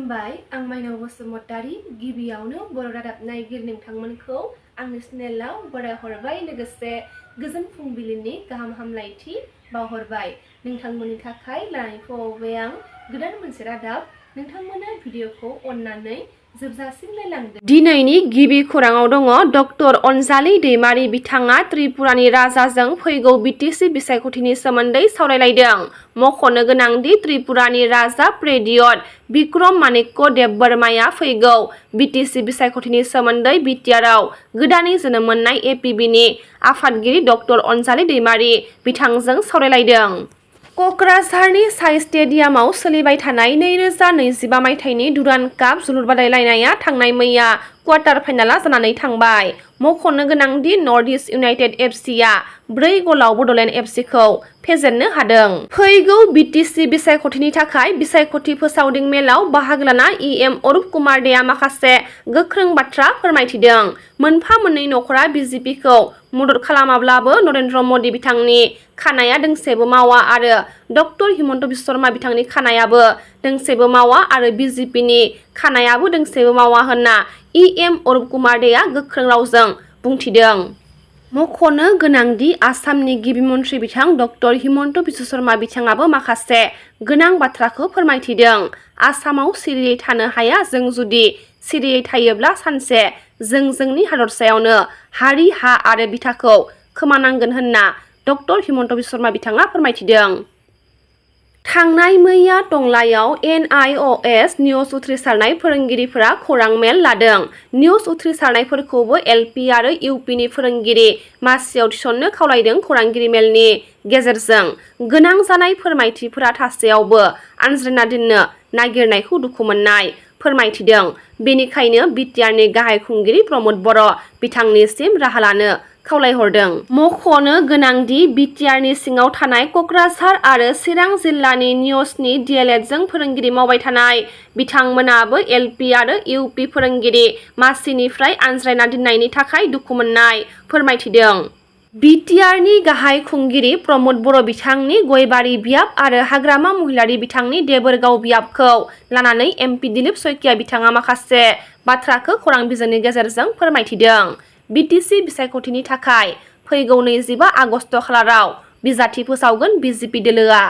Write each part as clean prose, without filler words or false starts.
खुलुमबाय आं माइनाव बसुमतारी गिबियावनो बर' रादाब नायगिरि नोंथांमोनखौ आंनि चेनेलाव बरायहरबाय लोगोसे गोजोन फुंबिलिनि गाहाम हामलायथि बावहरबाय नोंथांमोननि थाखाय लानानै फैबाय आं गोदान मोनसे रादाब नोंथांमोना भिडिअखौ अननानै जोबजासिम नायलांदो। दिनैनि गिबि खौराङाव दङ डक्टर अनजालि दैमारि बिथाङा त्रिपुरानि राजाजों फैगौ बिटिसि बिसायख'थिनि सोमोन्दै सावरायलायदों। मख'नो गोनांदि त्रिपुरानि राजा प्रेदियत बिक्रम माणिक्य देबबर्माया फैगौ बिटिसि बिसायख'थिनि सोमोन्दै बिटिआरआव गोदानै जोनोम मोननाय एपिबिनि आफादगिरि डक्टर अनजालि दैमारि बिथांजों सावरायलायदों। क'क्राझारनि साइ स्टेडियामाव सोलिबाय थानाय 2025 मायथाइनि दुरान्ड काप जोलुर बादायलायनाया थांनाय मैया क्वार्टार फाइनालआ जानानै थांबाय। मख'नो गोनांदि नर्थ इस्ट इउनाइटेड एफसिआ 4 गलाव बड'लेण्ड एफसिखौ फेजेननो हादों। फैगौ बिटिसि बिसायख'थिनि थाखाय बिसायख'थि फोसावदिं मेलाव बाहागो लाना इएम अरुप कुमार देआ माखासे गोख्रों बाथ्रा फोरमायथिदों। मोनफा मोननै नखरा बिजेपिखौ मदद खालामाब्लाबो नरेन्द्र मदि बिथांनि खानाया दोंसेबो मावा आरो डक्टर हिमन्त बिश्व शर्मा बिथांनि खानायाबो दोंसेबो मावा आरो बिजेपिनि खानायाबो दोंसेबो मावा होनना इएम अरुप कुमार देआ गोख्रों रावजों बुंथिदों। मख'नो गोनांदि आसामनि गिबि मन्थ्रि बिथां डक्टर हिमन्त बिश्व शर्मा बिथाङाबो माखासे गोनां बाथ्राखौ फोरमायथिदों। आसामाव सिरियै थानो हाया जों जुदि सिरियै थायोब्ला सानसे जों जोंनि हादरसायावनो हारि हा आरो बिथाखौ खोमानांगोन होनना डक्टर हिमन्त बिश्व शर्मा बिथाङा फोरमायथिदों। थांनाय मैया टंलायाव NIOS निउज उथ्रिसारनाय फोरोंगिरिफोरा खौरां मेल लादों। निउज उथ्रिसारनायफोरखौबो LP आरो UPनि फोरोंगिरि मासियाव थिसननो खावलायदों। खौरांगिरि मेलनि गेजेरजों गोनां जानाय फोरमायथिफोरा थासेयावबो आनज्रायना दोननो नागिरनायखौ दुखु मोननाय फोरमायथिदों। बेनिखायनो बिटिआरनि गाहाय खुंगिरि प्रमद बर' बिथांनिसिम राहा लानो खावलायहरदों। मख'नो गोनांदि बिटिआरनि सिङाव थानाय क'क्राझार आरो चिरां जिल्लानि निउजनि DLEDजों फोरोंगिरि मावबाय थानाय बिथांमोनाबो LP आरो UP फोरोंगिरि मासिनिफ्राय आनज्रायना दोननायनि थाखाय दुखु मोननाय फोरमायथिदों। बिटिआरनि गाहाय खुंगिरि प्रमद बर' बिथांनि गयबारि बियाब आरो हाग्रामा महिलारी बिथांनि देबोरगाव बियाबखौ लानानै MP दिलीप शइकिया बिथाङा माखासे बाथ्राखौ खौरां बिजोंनि गेजेरजों फोरमायथिदों। बिटिसि बिसायख'थिनि थाखाय फैगौ 25 आगस्ट खालाराव बिजाथि फोसावगोन बिजेपि दोलोआ।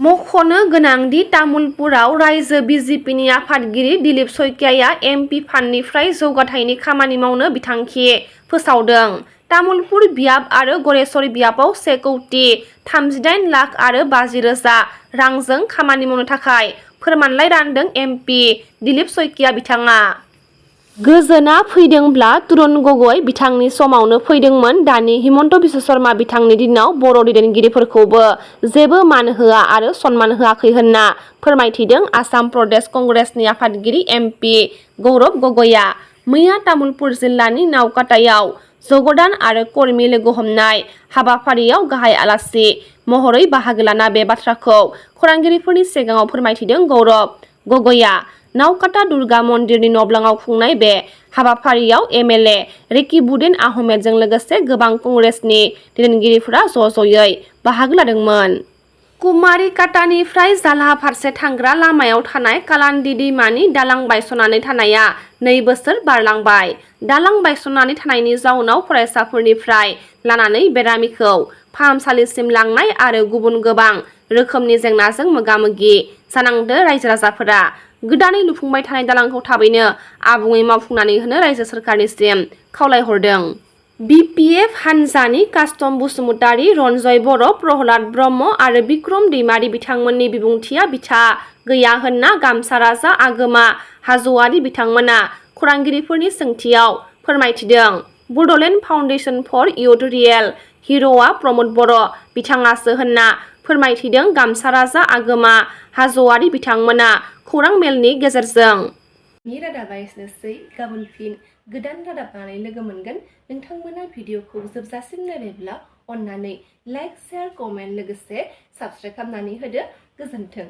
मख'नो गोनांदि तामुलपुराव रायजो बिजेपिनि आफादगिरि दिलीप शइकियाया MP फान्डनिफ्राय जौगाथायनि खामानि मावनो बिथांखि फोसावदों। तामुलपुर बियाब आरो गरेस्वरी बियाबाव 1,38,00,000 आरो 50,000 रांजों खामानि मावनो थाखाय फोरमानलाइ रानदों MP दिलीप शइकिया बिथाङा। गोजोना फैदोंब्ला तुरुन गगৈ बिथांनि समावनो फैदोंमोन। दानि हिमन्त बिश्व शर्मा बिथांनि दिनाव बर' दैदेनगिरिफोरखौबो जेबो मान होआ आरो सनमान होआखै होनना फोरमायथिदों आसाम प्रदेश कंग्रेसनि आफादगिरि MP गौरब गगैआ। मैया तामुलपुर जिल्लानि नावकाटायाव जगदान आरो कर्मि लोगो हमनाय हाबाफारियाव गाहाय आलासि महरै बाहागो लाना बे बाथ्राखौ खौरांगिरिफोरनि सिगाङाव फोरमायथिदों गौरब गगैआ। नावकाटा दुर्गा मन्दिरनि नब्लाङाव खुंनाय बे हाबाफारियाव MLA रेकिबुद्दीन आहमेदजों लोगोसे गोबां कंग्रेसनि दैदेनगिरिफोरा ज'ज'यै बाहागो लादोंमोन। कुमारिकाटानिफ्राय जालहा फारसे थांग्रा लामायाव थानाय कालान्दी दैमानि दालां बायस'नानै थानाया 2 बोसोर बारलांबाय। दालां बायस'नानै थानायनि जाउनाव फरायसाफोरनिफ्राय लानानै बेरामिखौ फाहामसालिसिम लांनाय आरो गुबुन गोबां रोखोमनि जेंनाजों मोगा-मोगि जानांदों रायजो राजाफोरा। गोदानै लुफुंबाय थानाय दालांखौ थाबैनो आबुङै मावफुंनानै होनो रायजो सोरखारनिसिम खावलायहरदों। BPF हानजानि कास्टम बसुमतारी, रन्जय बर', प्रहलाद ब्रह्म आरो बिक्रम दैमारि बिथांमोननि बिबुंथिया बिथा गैया होनना गामसा राजा आगोमा हाज'वारि बिथांमोना खौरांगिरिफोरनि सोंथियाव फोरमायथिदों। Bodoland foundation for youth real हिर'आ प्रमद बर' बिथाङासो होनना फोरमायथिदों गामसा राजा आगोमा हाज'वारि बिथांमोना खौरां मेलनि गेजेरजों। रादाबा एसेनोसै। गाबोन फिन गोदान रादाब लानानै लोगो मोनगोन। नोंथांमोना भिडिअखौ जोबजासिम नायबायब्ला अननानै लाइक, शेयार, कमेन्ट लोगोसे साबस्क्राइब खालामनानै होदो। गोजोन्थों।